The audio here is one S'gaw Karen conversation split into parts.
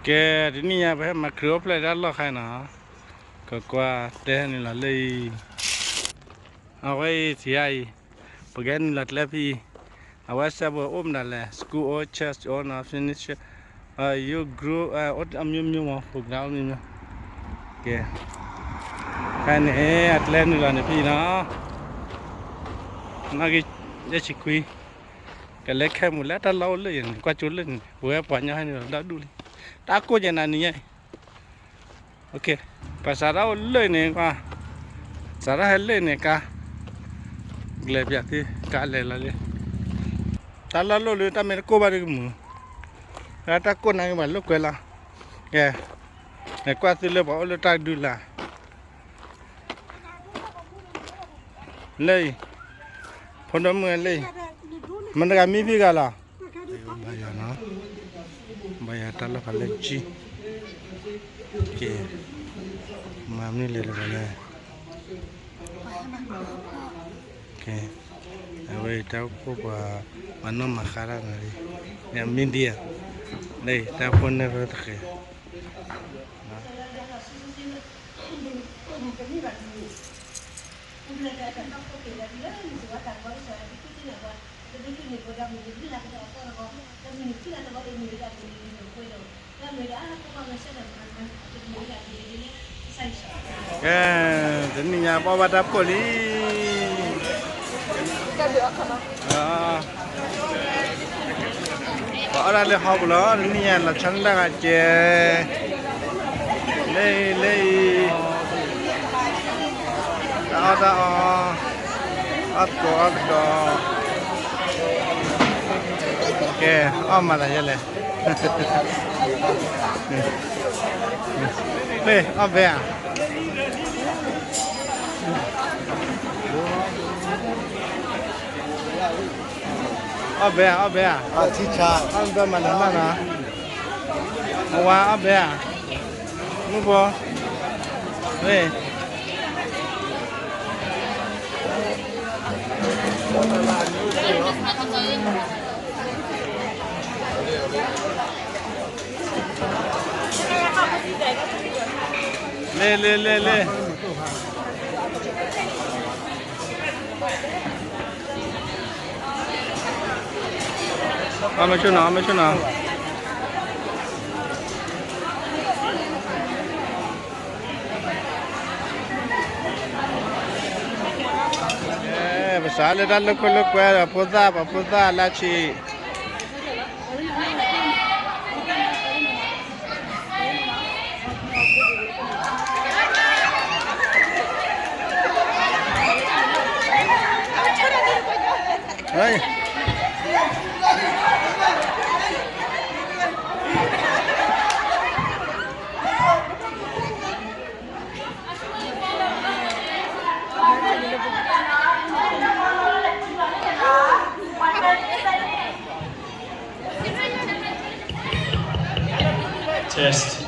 ကဲ, တနံၣ်ညါပဟဲမၤခရံာ်အိၣ်ဖျဲၣ်တၢ်လီၢ်ခါအံၤနီၤ, ကကွၢ်တဲနုာ်လီၤလၢအံၤ, အဝဲအံၤ စံးယါအံၤ, ပကဲနုာ်လီၤကျဲဖဲအံၤ, အဝဲစဲးဖိအိၣ်မနုၤလဲၣ်, school အိၣ် church အိၣ်နီၤ finish, youth group အိၣ်အမျိုးမျိုးမး program အမျိုးမျိုး, ကဲ, ခါန့ၣ် အကျဲနုာ်လီၤန့ၣ်ဖဲအံၤနီၤ, နီၣ်ဂံၢ်ယဲၢ်ဆံခွံ, ကလဲၤခဲမုၢ်လၢတၢ်လီၢ်အိၣ်လၢအံၤန့ၣ် ကွၢ်ကၠိလၢန့ၣ် ပဝဲပှၤကညီဟဲနုာ်လီၤဒီဒူၣ်လံ, တၢ်ကိၢ်ကဲနၤနံၤညါအံၤ ပှၤစးထီၣ်အိၣ်လၢန့ၣ်, စးထီၣ်ဟဲလၢန့ၣ်ကါ, ကလဲၤပၠးသု ကါလဲၤလီၤလံ, တၢ်လီၢ်လိၣ်လၢတၢ်မ့ၢ်တကိၢ်ဘၣ်ဒုကမုာ်, တၢ်ကိၢ်နၤကဘၣ်လိာ်ကွဲလီၤ, ကဲ, နကွၢ်သုလၢပှၤအိၣ်လၢတၢ်ဒုလၢ် လၢအံၤ, ဖိဒိၣ်မုၣ်လၢအံၤ, မတၤဂၤမံဖံဂၤလီၤ, ဘါယွၤနီၤ, ဘါယွၤတၢ်လီၢ်ဖးလၢကံ, ကဲ, မၤမနုၤလဲၣ်တဂၤလဲၣ်, ကဲ, အဝဲအံၤတၢ်အိၣ်ဖှိၣ်ပှၤ မၤနီၣ်မၤဃါတၢ်နၤလံ, မံဒံဧါ, လၢအံၤတၢ်အိၣ်ဖှိၣ်နဲၣ်ရၢၢ်တဃဲၤ ကဲ, တနံၣ်ညါပအီၣ်ဘၣ်တၢ်ဖိၣ်လံ, ပအီၣ်ဒၣ်လၢဟီပူၤလီၤ, တနံၣ်ညါလီၤဆီန့ၢ်တၢ်ဂၤကဲ, လၢအံၤ, လၢအံၤ, တၢ်အီၣ်တၢ်အီ, အီၣ်ကိးအီၣ်ကဒီး, ကဲ, အီၣ်မၤသးယဲလဲၣ် အီၣ်ဘဲဧါ, အီၣ်ဘဲဧါ, အီၣ်ဘဲဧါ, အီၣ်ဘဲမၤနၤမးနီၤ, အဝၤအီၣ်ဘဲဧါ, မုၢ်ဖိ, ဝဲ လဲၤ လဲၤ လဲၤ လဲၤ, အီၣ်မ့ၢ်ဆိနီၤ, အီၣ်မ့ၢ်ဆိနီၤ, ပစးလၢတၢ်လိာ်ခိၣ်လိာ်ကွဲဒီးဖိသၣ်, ပှၤဖိသၣ်လၢဆံး Test.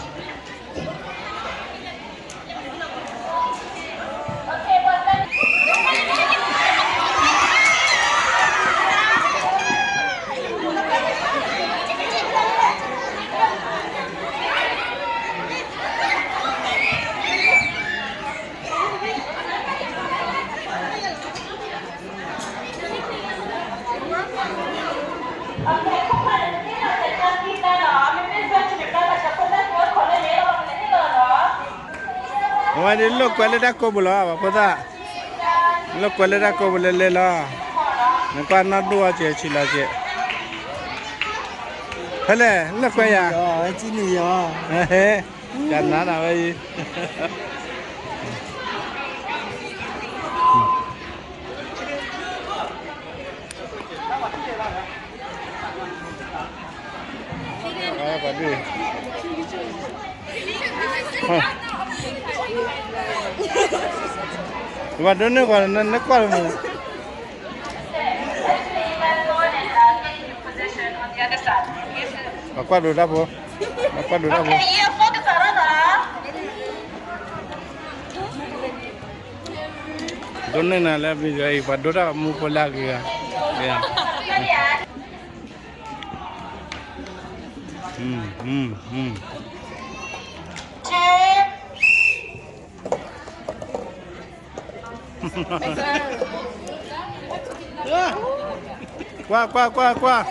အဝဲဒၣ်လိာ်ကွဲလၢတၢ်ကိးပူၤလီၤ ပှၤဖိသၣ်, လိာ်ကွဲလၢတၢ်ကိးပူၤလဲၤလဲၤလီၤ, နကွၢ်နီၢ်ဒိၣ်အီၤကဲးဆံးလီၤကဲး, ဖဲလဲၣ် လိာ်ကွဲယၤ, ကနၤနၤဝဲအံၤ ပှၤဒိၣ်, ပှၤဒိၣ်န့ၢ်ပှၤ နကွၢ်လၢမုၢ်, ပှၤကွၢ်ဒိၣ်တၢ်ဖိ, ပှၤကွၢ်ဒိၣ်တၢ်ဖိ ဒိၣ်န့ၢ်နၤလၢမုၢ်ဂၤအံၤ ပှၤဒိၣ်တၢ်မူဖိလၢအဂ့ၤဂၤ, အ, အ, ကွၢ် ကွၢ် ကွၢ် ကွၢ်.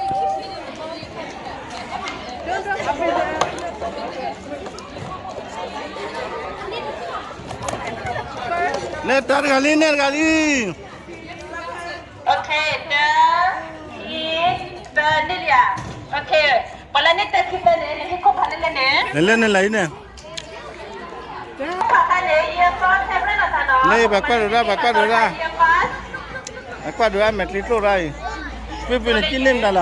နဲၣ်တၢ်တဂၤလံ နဲၣ်တဂၤလံ. တၢ ခံ သၢ န့ၣ်လံဧါ. ပှၤလၢန့ၣ်တၢ်ခံသၢန့ၣ် နဟံးခိၣ်ဖးလဲၣ်လဲၣ်န့ၣ်, လဲၣ်လဲၣ်န့ၣ်လၢအံၤန့ၣ်, လၢအံၤပှၤကွၢ်ဒိးတၢ် ပှၤကွၢ်ဒိးတၢ်, ပှၤကွၢ်ဒိးတၢ်မဲာ်ချံတိၢ်တၢ်အံၤ,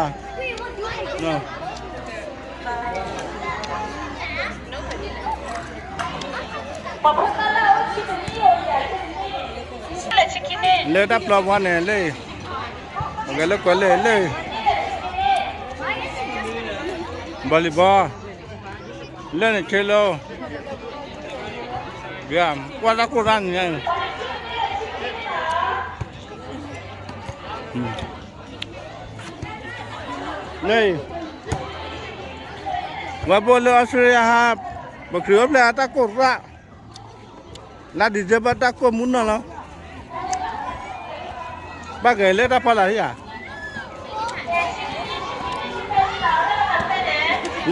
ပံပံန့ၣ်ကံၣ်န့ၢ်မတၤလီၤ. လၢတၢ်ပျီပူၤန့ၣ် လၢအံၤ, ပကလဲၤကွၢ်လၢလၢအံၤ, ဘီလံၤဘီ, လၢန့ၣ်ဆ့လီၤ, ကွၢ်တၢ်ကိၢ်တၢ်နံၤ, လၢအံၤ, ဝဲဘိၣ်လၢအီစထြ့လယါဟါ, ပခရံာ်အိၣ်ဖျဲၣ်အတၢ်ကိၢ်ရၣ်, လါ December တၢ်ကိၢ်မူနီၢ်လီၤ. ဘၣ်က့ၤလၢတၢ်ဖီလာ်ဧါ,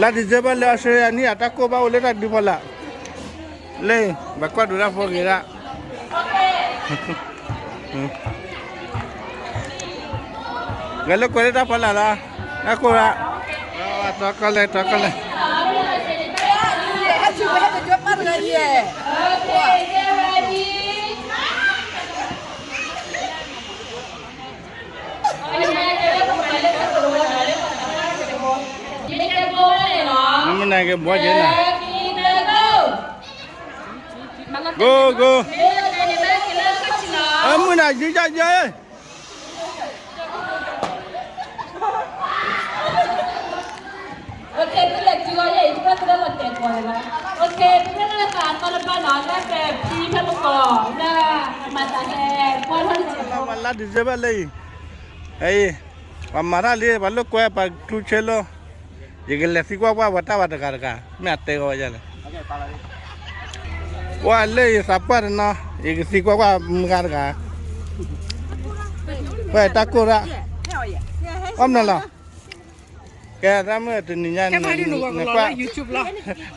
လါ December လၢအီစထြ့လယါန့ၣ် အတၢ်ကိၢ်ဘၣ်အိၣ်လၢတၢ်ဒုးဖီလာ်, လၢ ပှၤကွၢ်ဒိးတၢ်ဖိဂ့ၤဒၣ် ဂဲၤလိာ်ကွဲလၢတၢ်ဖီလာ်လီၤ, တၢ်ကိၢ်ရၣ်, တီကီၢ်လဲၣ် တီကီၢ်လဲၣ်, မ့ၢ်နကဘီက့ၤနၤ, ကိၢ် ကိၢ်, အမုၢ်နၤယံၤယံၤယံၤ လါ December လၢအံၤ, အံၤ, ပှၤမၤတၢ်လံ ပှၤလိာ်ကွဲ ပှၤထူဆ့လီၤ, ယကလဲၤသံကွၢ်ကွၢ်ပှၤတၢ်ဝဲတဂၤတဂၤ မ့ၢ်အတဲဂီၤဝဲဒ်လဲၣ်, ကွၢ်လၢယသးပှၢ်တနီၤ ယကသံကွၢ်ကွၢ်မုၢ်ဂၤတဂၤ, ဝဲတၢ်ကိၢ်ရၣ်, အီၣ်မနီၤလီၤ, ကဲ တၢ်မုၢ်တနံၤညါ,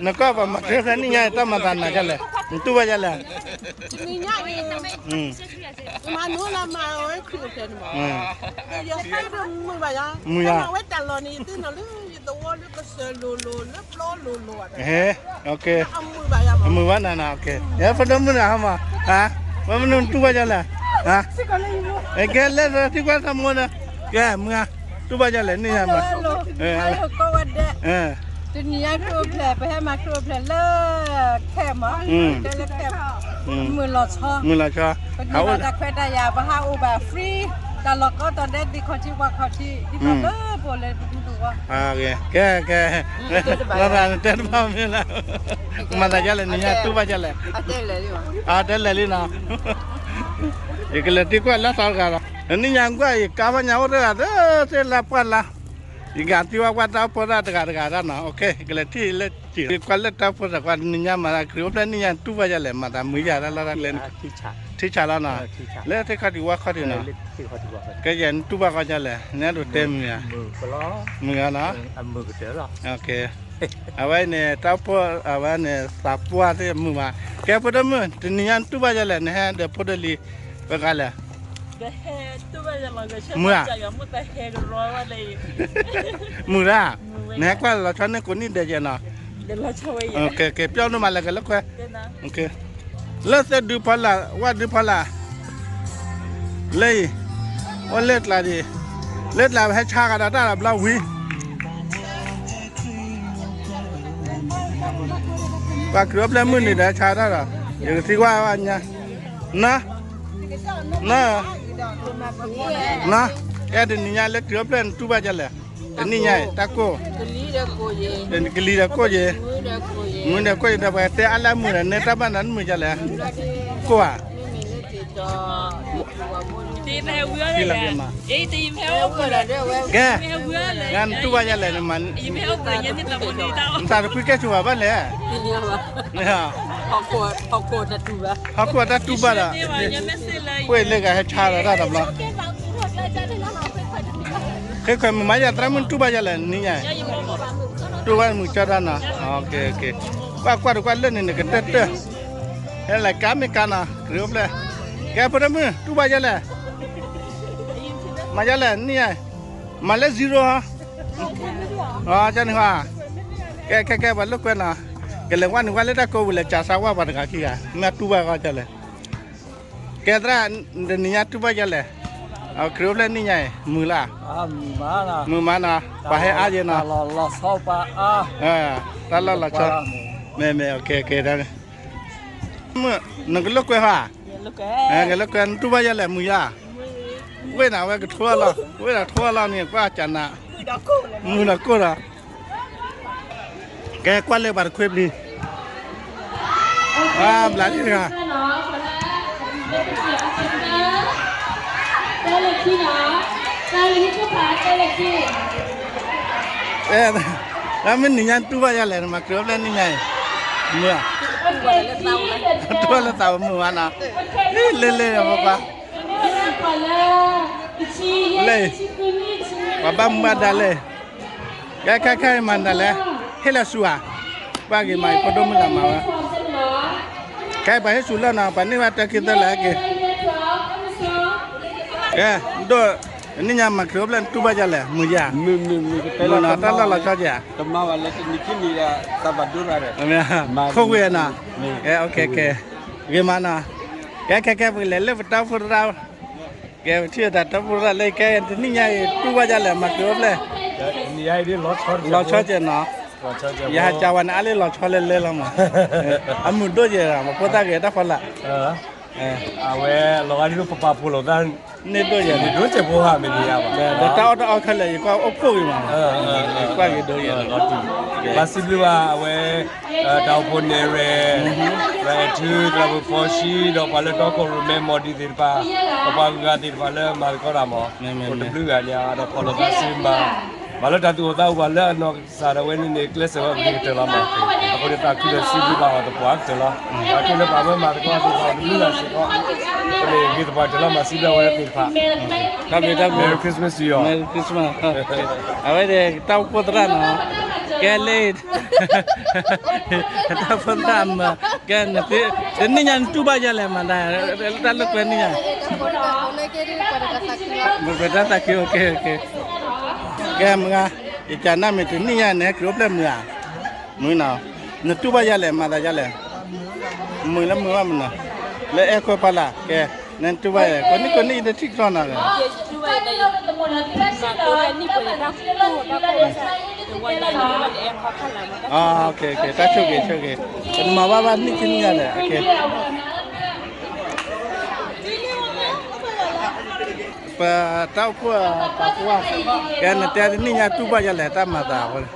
နကွၢ်ပှၤမၤတၢ်သၢနံၣ်ညါ တၢ်မၤသးနၤဒ်လဲၣ်, နတူၢ်ဘၣ်ဒ်လဲၣ်, တနံၤညါအံၤ မၤနုၤလၢမၤဝဲခရံာ်အိၣ်ဖျဲၣ်န့ၣ်မး, ယသးဒိၣ်မုာ်ဘၣ်ယါ, မၤဝဲတၢ်လီၤန့ၣ် ယသ့ၣ်နီၣ်လၢယသဝီလၢကစၢၢ်လိၤလိၤလၢပျီလိၤလိၤ, အမုာ်ဘၣ်ယါ, အမုာ်ဘၣ်နၤနၤ, ယဖိဒိၣ်မုၣ်နၤဟါမး, ဝဲမနုၤနတူၢ်ဘၣ်ဒ်လဲၣ်, ကဲလၢသံကွၢ်သးမိၢ်ဒီး, ကဲမုၢ်ဂၤ, တူၢ်ဘၣ်ဒ်လဲၣ် နံၣ်ညါမး, တနံၤညါခရံာ်အိၣ်ဖျဲၣ် ပဟဲမၤခရံာ်အိၣ်ဖျဲၣ်လၢ ခဲမး, လၢခဲ, မုာ်လီၤဆီ, မုာ်လီၤဆီ, ပန့ၢ်ဘၣ်တၢ်ခွဲးတၢ်ယာ် ပဟးအိၣ်ဘၣ် free, တၢ်လီၢ်ကိးတီၤဒဲး သ့ၣ်ခီၣ်ထံးပှၤခီၣ်ထံး ဒ်သိးလၢပအိၣ်လၢတဒူတဝီ, ကဲ, ကဲ, နတဲတဘၣ်မ့ၢ်လၢ, မၤသးဒ်လဲၣ် နံၣ်ညါတူၢ်ဘၣ်ဒ်လဲၣ်, တဲလဲၣ်လံနီၤ, ယကလဲၤသံကွၢ်လၢသီတဂၤလီၤ, နံၣ်ညါကွၢ် ယကါဘၣ်ညါအိၣ်တဂၤ သ့ၣ်လၢပှၢ်လၢ ယကသံကွၢ်ကွၢ်တၢ်အိၣ်ဖှိၣ်တၢ်တဂၤတဂၤဒၣ်နီၤ, ယကလဲၤထံၣ်လၢထံၣ် ကွၢ်လၢတၢ်အိၣ်ဖှိၣ်သးကွၢ် နံၣ်ညါမၤသးခရံာ်အိၣ်ဖျဲၣ်နံၣ်ညါတူၢ်ဘၣ်ဒ်လဲၣ် မၤသးမုာ်ယၤတၢ်လီၢ်တၢ်ကျဲ, ထံဆးလီၤနီၤ, လၢသ့ၣ်ခီၣ်ထံးဝၣ်ခီၣ်ထံးနီၤ, ကဲယဲနတူၢ်ဘၣ်ဃီဒ်လဲၣ် နအဲၣ်ဒိးတဲမုာ်ဧါ, မုာ်ဧါနီၤ, အဝဲန့ၣ် တၢ်အိၣ်ဖှိၣ် အဝဲန့ၣ် သးပှၢ်သ့ၣ်မုာ်ဘၣ်, ကဲဖိဒိၣ်မုၣ် တနံၤညါနတူၢ်ဘၣ်ဒ်လဲၣ် နဟဲဒီးဖိဒိၣ်လံၤ ပဂၤလဲၣ် မုာ်ဧါ, မုာ်ဒၣ်, နဟဲကွၢ်လီၤဆီန့ၣ်ကိးနံၣ်ဒဲးကဲနီၤ, ကဲ ပျီဒိၣ်မးလဲၤက့ၤလၢခွဲ, လၢသ့ၣ်ဒုးဖီလာ် ဝၣ်ဒုးဖီလာ်, လၢအံၤ, အိၣ်လၢကျါဒံး, လၢကျါပဟဲဆါကဒီးတၢ်ဒီးဘျီဝံၤ ပှၤခရံာ်အိၣ်ဖျဲၣ်မုၢ်နံၤဒီးဆါတၢ်ဒီး, ယကသံကွၢ်ဘၣ်ညါ, န, န, န, အဲၣ်တနံၤညါလၢခရံာ်အိၣ်ဖျဲၣ်နတူၢ်ဘၣ်ဒ်လဲၣ်, တနံၤညါအံၤ တၢ်ကိၢ်, ကလံၤဒီးကိၢ်ယဲၢ်, မုၢ်ဒီးကိၢ်ယဲၢ်ဒီးပှၤတဲအါလၢအမုာ်ဒီး နတၢ်ဘၣ်နၤနမုာ်ဒ်လဲၣ်, ကိၢ်ဧါ, မ့မ့ၢ်လၢက့ၤဒီး, ဖံလီၤက့ၤမး, ကဲ, နတူၢ်ဘၣ်ယဲလဲၣ်, နသးတဖုကဲဆိဘၣ်လဲၣ်, ဟီၣ်ခိၣ်တၢ်တူၢ်ဘၣ်ဒီး, ဃိလၢဂၤဟဲဆါဒီးတၢ်တဘျီ, ဃ့ခွဲးမုာ်မးယၤသရၣ်မုၣ်တူၢ်ဘၣ်ယဲလဲၣ်နံၣ်ညါ, တူၢ်ဘၣ်မုာ်ကၠီတၢ်နီၤ, ကွၢ်ကွၢ်တကွၢ်လၢန့ၣ်န့ၣ် ကတၢၢ်တၢၢ်, ဟဲလဲၤကါမ့ၢ်ကါနီၤ ကရံၣ်အိၣ်ဖျဲၣ်, ကဲဖိဒိၣ်မုၣ် တူၢ်ဘၣ်ယဲလဲၣ်, မၤယဲလဲၣ်နံၣ်ညါ, မၤလၢ zero ဟီ, ကန့ၣ်ဟီ, ကဲခဲကဲပှၤလိာ်ကွဲနီၤ, ကလဲၤဝဲနုာ်ဝဲလၢတၢ်ကိးပူၤလဲၤစးစါဝဲပှၤတဂၤခံဂၤ မ့ၢ်တူၢ်ဘၣ်ဃီကလဲၣ်, ကဲသရၣ်, တနံၤညါတူၢ်ဘၣ်ယဲလဲၣ်, ခရံာ်အိၣ်ဖျဲၣ်နံၣ်ညါအံၤ မုာ်လၢ်, မုာ်မးနီၤ, ပှၤဟဲအါယဲနီၤ, တၢ်လီၢ်လီၤဆီ, မ့ၢ်မ့ၢ် နကလိာ်ကွဲဟီ, ကလိာ်ကွဲ နတူၢ်ဘၣ်ယဲလဲၣ် မုာ်ယါ, ဝ့ၢ်နၤဝဲကထိအလီၢ်, ဝ့ၢ်နၤထိအလီၢ်န့ၣ် ကွၢ်ကနး, မုာ်ဒီးကိၢ်ဒီး, ကဲကွၢ်လၢပှၤတခွ့ပျံၤ, ဘျးလံတဂၤ မ့ၢ်နံၤညါတူၢ်ဘၣ်ယဲလဲၣ် နမၤခရံာ်အိၣ်ဖျဲၣ်နံၣ်ညါအံၤ, မုာ်, တူၢ်ဘၣ်လၢသးဝဲမုာ်ဘၣ်နီၤ, လ့လ့လ့ပှၤ, လ့, ပှၤဘၣ်မူဘၣ်ဒါလ့, ကဲခဲခဲမၤဒ်လဲၣ်, ဟ့ၣ်လီၤဆူဧါ, ကွၢ်က့ၤမၤဖိဒိၣ်မုၣ်လၢမၤဝဲ, ကဲပှၤဟ့ၣ်ဆူလၢနီၤ ပှၤန့ၢ်ဘၣ်တၢ်ခံသၢလၢက့ၤ, ကဲ, ဒိၣ်, နံၣ်ညါမၤခရံာ်အိၣ်ဖျဲၣ်နတူၢ်ဘၣ်ယဲလဲၣ် မုာ်ယါ, မုာ်နီၤ တၢ်လီၢ်လီၤဆီက့ၤဧါ, ခိၣ်ဝ့ၢ်နီၤ, ကဲ, ဂ့ၤမးနီၤ, ကဲခဲခဲ ပကလဲၤလၢပတၢ်အိၣ်ဖှိၣ်သရၣ်, ကဲပထံၣ်တၢ်တၢ်အိၣ်ဖှိၣ်သရၣ်လၢကဲတနံၣ်ညါအံၤ တူၢ်ဘၣ်ယဲလဲၣ် မၤခရံာ်အိၣ်ဖျဲၣ်, လီၤဆီက့ၤနီၤ, ယဟးကးဝဲန့ၣ် အါလၢလီၤဆီလၢလၢလီၤမး, အမုာ်ဒိၣ်ယဲၢ် မၤဖိသၣ်ဂ့ၤတၢ်ဖီလာ် အဝဲလီၤဂာ်ဒ်သိးပပာ်ဖှိၣ်လိာ်သး, န့ၢ်ဒိၣ်ယဲၢ်န့ၣ် ဒိၣ်စဲးဖိဟးမ့ၢ်ဒံးယါဘၣ်, ဒီးတၢ်အီၣ်တၢ်အီခဲလၢာ် ယကွၢ်အိၣ်ဖှိၣ်ဂ့ၤမး, ကွၢ်ဂ့ၤဒိၣ်ယဲၢ်, ဘၣ်စံးဘျုးဘၣ်အဝဲ, တၢ်အိၣ်ဖှိၣ်နဲၣ်ရွဲၣ်, ဒီးအဲၣ်ထူ သရၣ်မုၣ်ဖီၣ်ရှံ ဒီးပှၤလၢတီခိၣ်ရိၣ်မဲမီၢ်ဒံးသ့ၣ်တဖၣ်, ဒီးပှၤဂုၤဂၤသ့ၣ်တဖၣ်လၢမၤသကိးတၢ်မး, အိၣ်တဘျုးဂၤညါဒီးဖီၣ်လိာ်သးစ့မး, မၤလၢတၢ်သူၣ်အိၣ်သးအိၣ်ပှၤလၢအနီၢ်ကစၢ်ဒၣ်ဝဲန့ၣ်န့ၣ် ကျဲးစၢးဝဲပဂ့ၤကတၢၢ်လီၤမး, အဃိန့ၣ်သးခုဒီးစံးဘျုးဘၣ်အီၤသပှၢ်ကတၢၢ်လီၤ, အဃိန့ၣ်ပာ်မၢမၤသကိးသ့ၣ်တဖၣ်တဘျုးဂၤစ့ၢ်ကီး, ပဂ့ၤသပှၢ်ကတၢၢ်လီၤ မၤစံးဘျုးဝဲသ့ၣ်တဖၣ်, တၢ်ဘျုးတၢ်ဘျုး, Merry Christmas to you all, Merry Christmas, အဝဲဒၣ်တၢ်အိၣ်ဖှိၣ်သရၣ်နီၤ, ကဲလၢ တၢ်အိၣ်ဖှိၣ်သရၣ်မး, ကဲ, တနံၣ်ညါနတူၢ်ဘၣ်ယဲလဲၣ် မၤဒၣ်, တၢ်လိာ်ကွဲနံၣ်ညါ, ပတၢ်သးခု, ကဲမုၢ်ဂၤ, ယကနၣ်မ့ၢ်တနံၣ်ညါန့ၣ် ခရံာ်အိၣ်ဖျဲၣ်မုာ်ဧါ, မုာ်နီၤ, နတူၢ်ဘၣ်ယဲလဲၣ် မၤသးယဲလဲၣ်, မုာ်လၢမုာ်ဘၣ်မုာ်နီၤ, လၢအဲၣ်ခိၣ်ဖီလာ်, ကဲ, နတူၢ်ဘၣ်ယဲလဲၣ် ကိးနံၣ်ကိးနံၣ်ယတထံၣ်ကျီနီၤ, တၢ်ဆိၣ်ဂ့ၤဆိၣ်ဂ့ၤ, ပနမၤဘၣ်ဘၣ်နံၣ်ခံနံၣ်ညါဒီး, ပတၢ်အိၣ်ဖှိၣ်ပာ်ဖှိၣ်, ကဲနတဲတနံၣ်ညါတူၢ်ဘၣ်ယဲလဲၣ် တၢ်မၤသးအဃိန့ၣ်,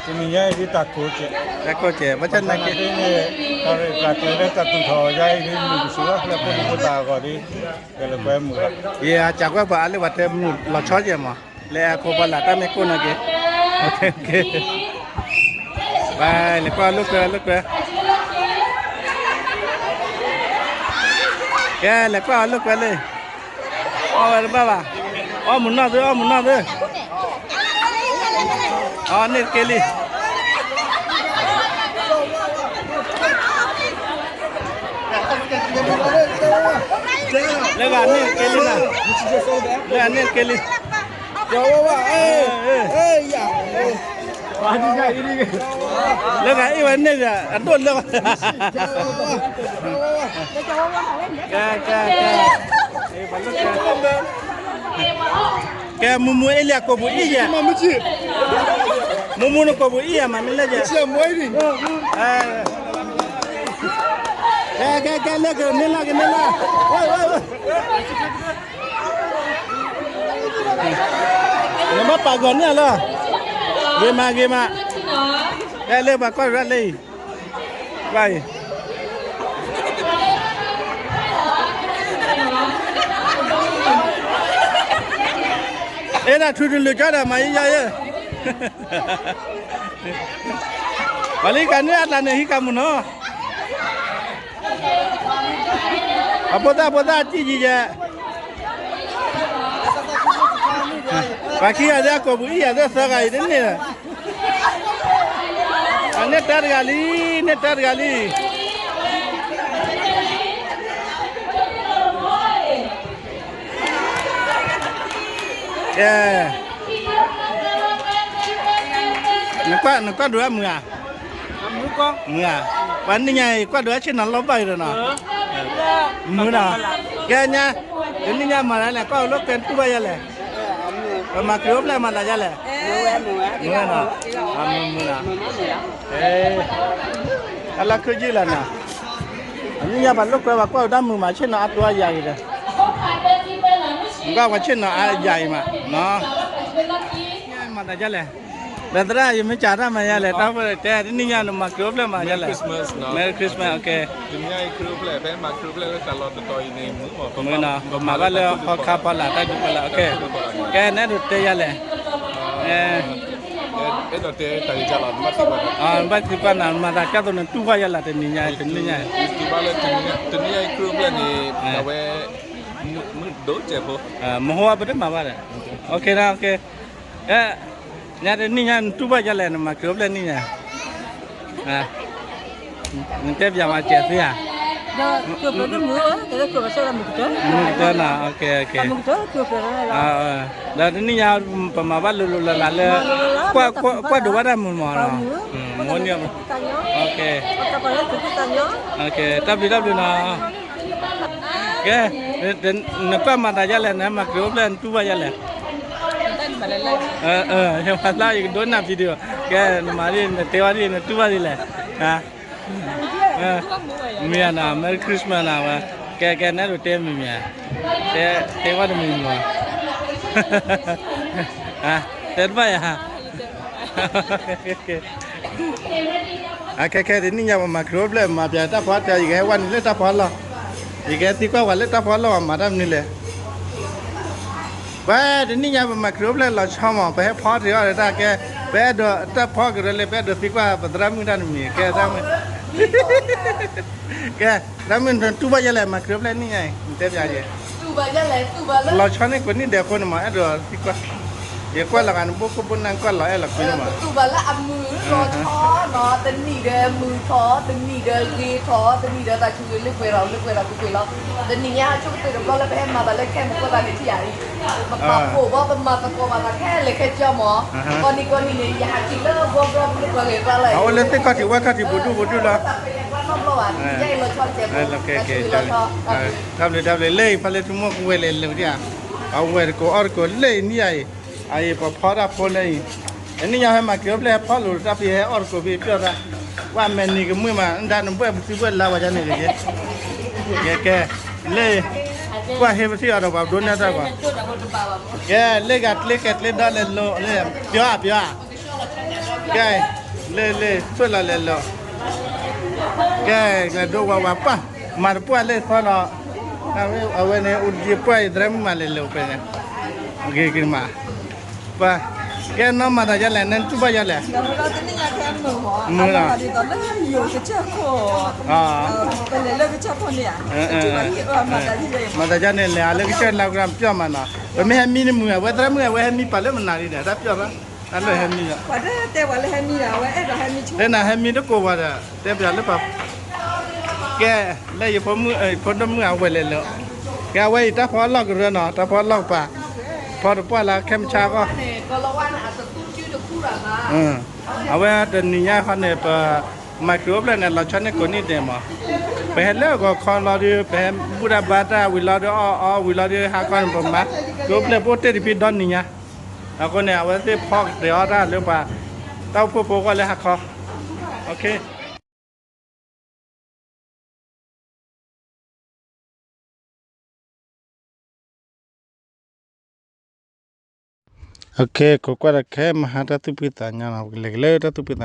တနံၣ်ညါအံၤဒ်တၢ်ကိးကဲး, တၢ်ကိးကဲး, ဘၣ်ဆၣ်နာ်က့, တၢ်ရ့ၣ်တၢ်ကျဲၤလၢတၢ်သူၣ်ထီၣ်ယါအံၤဒ်မုၢ်ကဆူၣ်လီၤ လၢဖိဒံဖိသၣ်အဂီၢ်ဒ်, ကဲလၢပှဲၤမုာ်လီၤ, ယစံးကွၢ်ပှၤအါလၢပှၤတဲမုာ်လီၤဆီကဲးမး, လၢအခိၣ်ဖီလာ်တၢ်မ့ၢ်ကိၢ်နာ်က့, ကဲ, လဲၤကွၢ်အီၤလိာ်ကွဲလိာ်ကွဲ, ကဲလဲၤကွၢ်အီၤလိာ်ကွဲလံ, အီၣ်ဝဲတဘၣ်ဘၣ်, အီၣ်မုၢ်နီၢ်သု အီၣ်မုၢ်နီၢ်သု, အီၣ်န့ၢ်တက့ၢ်လံ, လၢဂၤန့ၢ်တက့ၢ်လံနၤ, လၢဂၤန့ၢ်တက့ၢ်လံ, လၢဂၤအ့ၣ်ဝဲန့ၢ်ဒီး အဒိၣ်လၢ, ကဲ, ကဲ, ကဲ, ကဲ, မူမူအ့ၣ်လံအကိာ်ပူၤအ့ၣ်ယဲၢ်, မူမူနကိာ်ပူၤအ့ၣ်ယဲၢ်မး မ့ၢ်လဲၣ်ယဲၢ်, ကဲ, ကဲ, ကဲ, လၢကန့ၢ်လၢကန့ၢ်လၢ, နဘၣ်ပာ်ဂီၤန့ၢ်လီၤ, ဂ့ၤမး ဂ့ၤမး, ကဲလၢပှၤကွၢ်ရၢ်လၢအံၤ, ကွၢ်အံၤ, အဲၣ်ဒၣ်ထူတလုာ်ကၠီဒီးမၤယဲယဲယဲ, ပှၤလံကၤန့ၣ်အတၢ်န့ၣ်ဟံးကၤမုၢ်နီၤ, အဖိသၣ်ဖိသၣ်တံၢ်ယံၤယဲ, ပှၤခံဂၤသ့ၣ်အကိာ်ပူၤအံၤယၤသ့ၣ်သၢဂၤအံၤတန့ၢ်လၢၤ အန့ၣ်တၢ်တဂၤလံ, န့ၣ်တၢ်တဂၤလံ. ကဲ, နကွၢ်ဒိးဝဲမုာ်ဧါ, မုာ်ဧါ, ပှၤနံၣ်ညါအံၤ ကွၢ်ဒိးဝဲဆ့ၣ်နီၤလီၤဘၣ်အံၤဒီးနီၤ, မုာ်နီၤ, ကဲညါ, တနံၣ်ညါမၤတၢ်လဲၣ် ကွၢ်အိၣ်လၢကွဲတူၢ်ဘၣ်ယဲလဲၣ်, ပမၤခရံာ်အိၣ်ဖျဲၣ်မၤတၢ်ယဲလဲၣ်, မုာ်နီၤ, မုာ်နီၤ, အလီၢ်ခုယုၢ်လီၤနီၤ, အနံၣ်ညါပှၤလိာ်ကွဲပှၤကွၢ်အိၣ်တၢ်မုာ်မး ဆ့ၣ်နီၤအါတူၢ်အါယၤအံၤဒီး, ကွၢ်ပှၤဆ့ၣ်နီၤအါယၤအံၤမး, မၤတၢ်ယဲလဲၣ်, ဒီးသရၣ်ယမ့ၢ်စးတၢ်မၤယဲလဲၣ် တၢ်ဖိတဲတနံၣ်ညါနမၤခရံာ်အိၣ်ဖျဲၣ်မၤယဲလဲၣ်, Merry Christmas, မုာ်နီၤ, ပမၤဘၣ်လၢဟီခါဖီလာ် တၢ်ဒုးဖီလာ်, ကဲနအဲၣ်ဒိးတဲယဲလဲၣ်, နဘၣ်သံကွၢ်နၤ မၤသးကၢ်သိးနတူၢ်ဘၣ်ယဲလဲၣ် တနံၣ်ညါတနံၣ်ညါ, တနံၣ်ညါခရံာ်အိၣ်ဖျဲၣ်န့ၣ်, အဝဲ, မုၢ်ဒိၣ်စဲးဖိ, မဟိဝဲပတမၤဘၣ်ဒီး, ညါတနံၣ်ညါနတူၢ်ဘၣ်ယဲလဲၣ် နမၤခရံာ်အိၣ်ဖျဲၣ်နံၣ်ညါ, နတဲပၠးမၤစဲးသ့ဧါ, မုၢ်ကတၢၢ်နီၤ, ဒီးတနံၣ်ညါ ပမၤဘၣ်လိၤလိၤလၢ်လၢ်လၢ, ကွၢ်ဒိးဘၣ်တၢ်မုာ်မးနီၤ, မ့ၢ်, တၢ်ဘျုးတၢ်ဘျုးနီၤ, ကဲ, နကွၢ်မၤသးယဲလဲၣ် နမၤခရံာ်အိၣ်ဖျဲၣ်နတူၢ်ဘၣ်ယဲလဲၣ်, ယမၤလၢယကဒိးနၢ်ဖံးဒံး, ကဲနမၤဒ်နတဲဝဲဒ်နတူၢ်ဘၣ်ဒ်လဲၣ်, မ့ၢ်နီၤ Merry Christmas နီၤ, ကဲကဲနအဲၣ်ဒိးတဲမံၤမံၤဧါ, တဲဝဲတမံၤမံၤ, တဲတဘၣ်ယၤ အခဲခဲတနံၣ်ညါပမၤခရံာ်အိၣ်ဖျဲၣ်မၤပၠးတၢ်ဖီတၢ် ယကဟဲဝဲနုာ်လၢတၢ်ဖီလီၢ်, ယကဟဲသံကွၢ်ပှၤလၢတၢ်ဖီလီၢ်မၤတၢ်မနုၤလဲၣ်, ပှၤတနံၣ်ညါပမၤခရံာ်အိၣ်ဖျဲၣ်လီၤဆီမး ပဟဲဖီတ့ၢ်အီၣ်တၢ်ကဲ, ပအဲၣ်ဒိးတၢ်ဖီကရၢလၢ ပအဲၣ်ဒိးသံကွၢ်ပသရၣ်မုၣ်တၢ်တမံၤ ကဲသရၣ်မုၣ်, ကဲ, သရၣ်မုၣ်နတူၢ်ဘၣ်ယဲလဲၣ် မၤခရံာ်အိၣ်ဖျဲၣ်နံၣ်ညါအံၤ နတဲပၠးယဲ လီၤဆီန့ၣ်ကိးနံၣ်ဒဲးအဃိန့ၣ်မး အဲၣ်ဒိးသံကွၢ်, ယကွၢ်လီၤဂာ်နဘိခိၣ်ဘိနၢ်ကွၢ်လီၤအဲၣ်လီၤကွံန့ၣ်မး, တူၢ်ဘၣ်လၢအမုာ်လီၤဆီနီၤ တနံၣ်ဒီးမုာ်ထီၣ် တနံၣ်ဒီးဂ့ၤထီၣ် တနံၣ်ဒီးသးဆူၣ်ဂ့ၤလၢပှဲၤထီၣ်လၢပှဲၤထီၣ်ပှဲၤလီၤ, တနံၣ်ညါဟးဆိကတၢၢ်တဘျီလၢပဟဲမၤသးလၢခဲမုၢ်ဃီသးန့ၣ်ထံၣ်ယၤအံၤ, ပပာ်ဖှိၣ်ဘၣ်ပမၤသကိးဘၣ်သးခဲလၢာ်ခဲဆ့မး, ကိးနံၤကိးနံၤန့ၣ် ယဟးထံၣ်လၢဘီဘီပူၤလၢပှၤဂဲၤကျါလၢ် အအိၣ်လၢသ့ၣ်ခီၣ်ထံးဝဲခီၣ်ထံးပူၤဒူၣ်ပူၤဒူၣ်လီၤ, တၢ်ပယဲၢ်ကွၢ်နီတဘျီဘၣ် ယဲအံၤလီၤဆီတကဲးဖိ တၢ်ဆူၣ်ဂ့ၤလီၤဆီ, တၢ်ဘျုးတၢ်ဘျုးလၢအံၤ ဖါလၢထူမိၢ်ကဝဲၤလဲၤလိာ်ဒံးဧါ, အဝဲၢ်တကိးအီၣ်တကိးလၢအံၤနံၣ်ယါအံၤ, အအံၤပဖီတၢ်ဖိလၢအံၤ, တနံၣ်ညါဟဲမၤခရံာ်အိၣ်ဖျဲၣ်ဟဲဖီလိာ်တၢ်ဖဲ ဟဲအီၣ်တကိးဖဲပျီၢ်သး, ဝဲမဲာ်နံၤကမုာ်မး ဒၣ်နဘှဲၣ်ပသံဘှဲၣ်လါဝဲဒ်န့ၣ်က့ၤ, ကဲကဲ, လၢ ကွၢ်ဟ့ၣ်ပသံအီၤဒီးပှၤဒိးန့ၢ်တၢ်ပှၤ, ကဲလၢဂၤကျ့ကဲကျ့ဒီးလဲၤလိာ်, ပျီၤဧါပျီၤဧါ, ကဲ, လၢလၢ ဆွဲၣ်လီၤလဲၤလိာ်, ကဲ, လဲၤဒိဝဲဝဲပှၢ်, မၤတပှၢ်လၢသီဒီး, အဝဲန့ၣ် အိၣ်ယပှၢ်အံၤ သရၣ်မုၣ်မၤလဲၤလိာ်ဖဲန့ၣ်, ဂ့ၤဂ့ၤမး, ပှၤ, ကဲနီၢ်မၤသးယဲလဲၣ် နတူၢ်ဘၣ်ယဲလဲၣ်, မုၢ်လီၤ, မၤသးယဲန့ၣ် လဲၤအလၢကစၢၢ်လါကရၢပျီၢ်မးနီၤ, ပမ့ၢ်ဟဲမံန့ၣ်မုာ် အဝဲသရၣ်မုၣ်အဝဲဟဲမံပာ်လၢမနုၤဒံး တၢ်ပျီၢ်ဘၣ်, တၢ်လၢဟဲမံဒီး တဲနၤဟဲမံတကိးဝဲဒီး တဲပၠးလၢပှၤ, ကဲ, လၢယဖိမုၣ် ယဖိဒိၣ်မုၣ်အဝဲလဲၤလၢ, ကဲ အဝဲအံၤတၢ်ဖီလီၢ်ကရၢနီၤ တၢ်ဖီလီၢ်ကပၤ, ဖီတပှၢ်လၢခဲမုၢ်ဆါအဂီၢ်, အဝဲတနံၤညါခီန့ၣ် ပမၤခရံာ်အိၣ်ဖျဲၣ်န့ၣ် လီၤဆီန့ၣ်ကိးနံၣ်ဒဲးမး, ပဟဲလၢဂီၤခီလီၤဒီး ပဟဲဘူၣ်တၢ်ဘါတၢ်ဝံၤလီၤဒီး အီၣ်အီဝံၤလီၤဒီး ဟါခီန့ၣ် ပမၤ, ခရံာ်အိၣ်ဖျဲၣ်ပအိၣ်တ့ၢ်တဖံဒီနံၤညါ, အဃိန့ၣ် အဝဲသ့ၣ်ဖီကတဲာ်အီၣ်တၢ်လၢပှၤ, တၢ်အိၣ်ဖှိၣ်ဖိအဂီၢ်လၢဟါခီ, ကိးကွၢ်တၢ်ခဲမဟါတၢ်သူၣ်ဖှံသးညီနီၤ ပကလဲၤက့ၤလၢတၢ်သူၣ်ဖှံသး